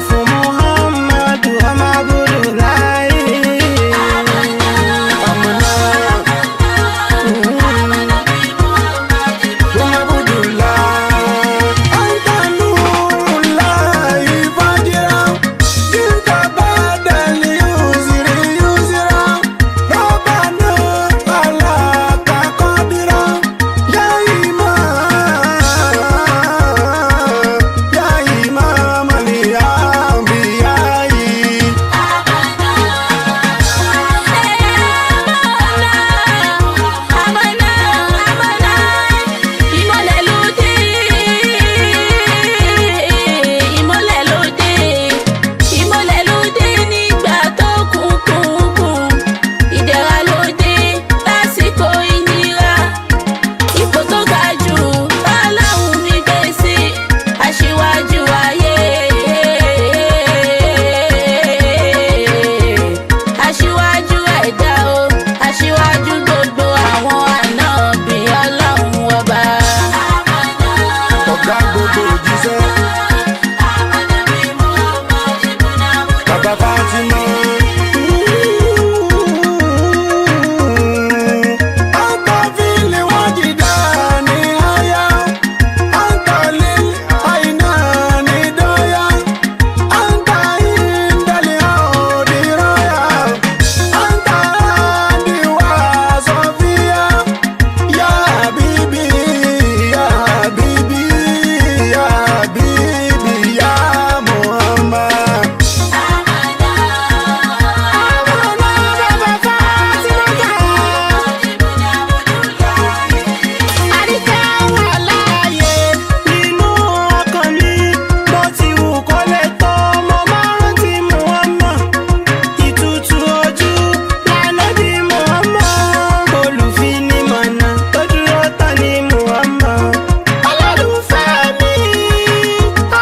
Fún Muhammadu ọmọ Abdullahi. Amana. Abdullah. Anta nurullahi fajira. Jinta badal yuzri yuzra. Rabbana alaka qadira. Ya imam, ya imam al-anbiya'i. Amana, amana, ìmọ́lẹ̀ ló dé, ìmọ́lẹ̀ ló dé, ìmọ́lẹ̀ ló dé nígbà tó kún, ìdẹ̀ra ló dé lásìkò ìnira, ipò tó ga jù Ọlọ́run mi gbé sí aṣíwájú ayé. Aṣíwájú ẹ̀dá o, aṣíwájú gbogbo àwọn ànábì Ọlọ́run ọba. Ọ̀gá gbogbo òjíṣẹ́. Bàbá Fátímà. Anta fili wajidani haya. Anta lil ainani doya. Anta indal audi roya. Anta andi wa Sofia. Ya habibi, ya habibi, ya habibi, ya Muhammad. Amana bàbá Fatimata. Àríkẹ́ wà láàyè nínú ọkàn mi. Bó ti wù kó lè tó, mo máa rántí Muhammad. Ìtutù ojú lànàbí Muhammad. Olùfinimọ̀nà tó dúró tán ní Muhammad. Olólùfẹ́ mi,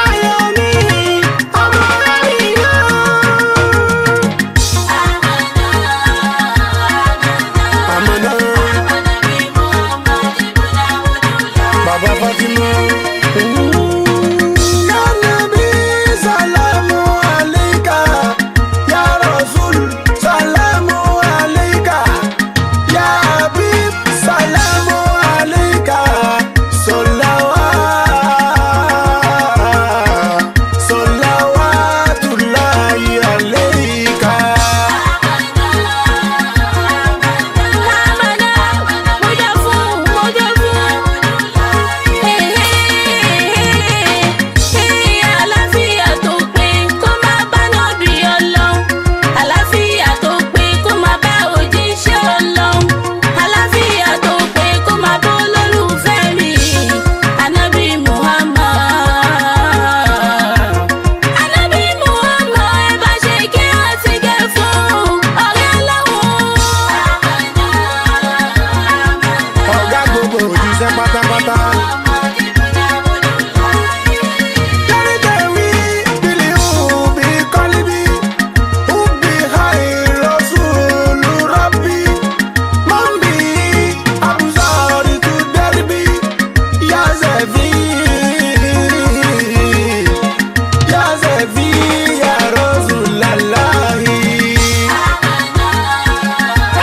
ayọ̀ mi, ọmọ rẹ̀ náà. Amana. Baba Fatima. Ya Nabi, salamu alayka. Ya Rasul, salamu alayka. Ya Habib, salamu alayka. Salawat, salawatullahi alayka. Amana, mo jẹ́ fún, mo jẹ́ fún. Àlàáfíà tó pé kó má bá nábì Ọlọ́run. Àlàáfíà tó pé kó má bá òjíṣẹ́ Ọlọ́run. Àlàáfíà tó pé kó má bá olólùfẹ́ mi, Ànábì Muhammad. Ànábì Muhammad, ẹ bá ṣe kí àti gẹ̀ fún ọ̀rẹ́ Ọlọ́run. Ọ̀gá gbogbo òjíṣẹ́ pátápátá. Jẹ́rìjẹ́wí bìlì òbí kọ́líbí, òbí àìrọ̀sùlù rọ́bì, mọ́mbì àbùsọ̀rì tù dẹ́rìbí, yàzẹ̀fì, yàzẹ̀fì yàrọ̀sùlàláhì.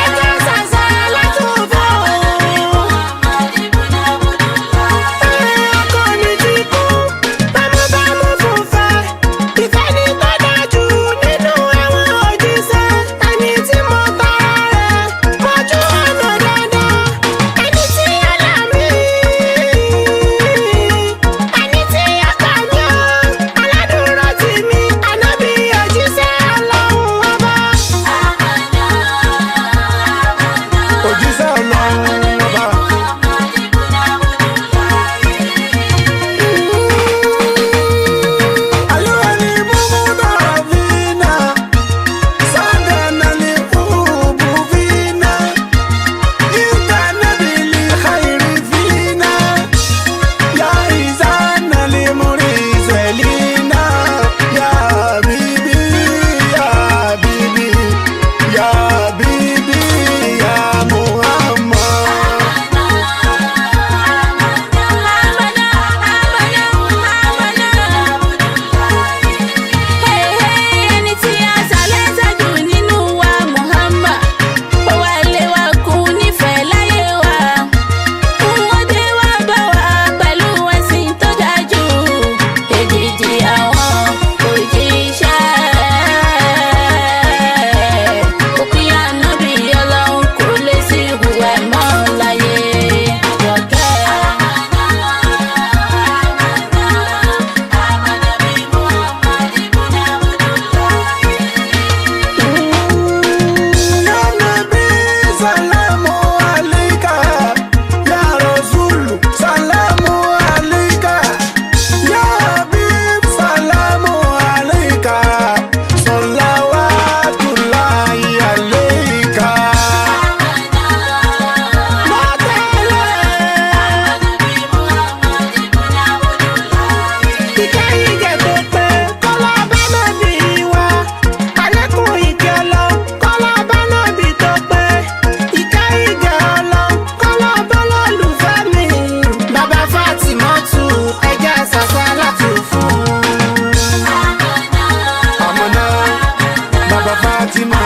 Ẹjẹ́ ṣàṣà látúbọ̀ ọkọ mi ti kú, bámúbámú fún fẹ́. Ìfẹ́ ní tó dájú nínú àwọn òjíṣẹ́. Ẹni tí mo tọrọ rẹ̀, mọ́jú ọ̀nà dáadáa. Ẹni tí ọlá mi, ẹni tí ọkọ mi ó, aládùúró tì mí, ànábì Fatima.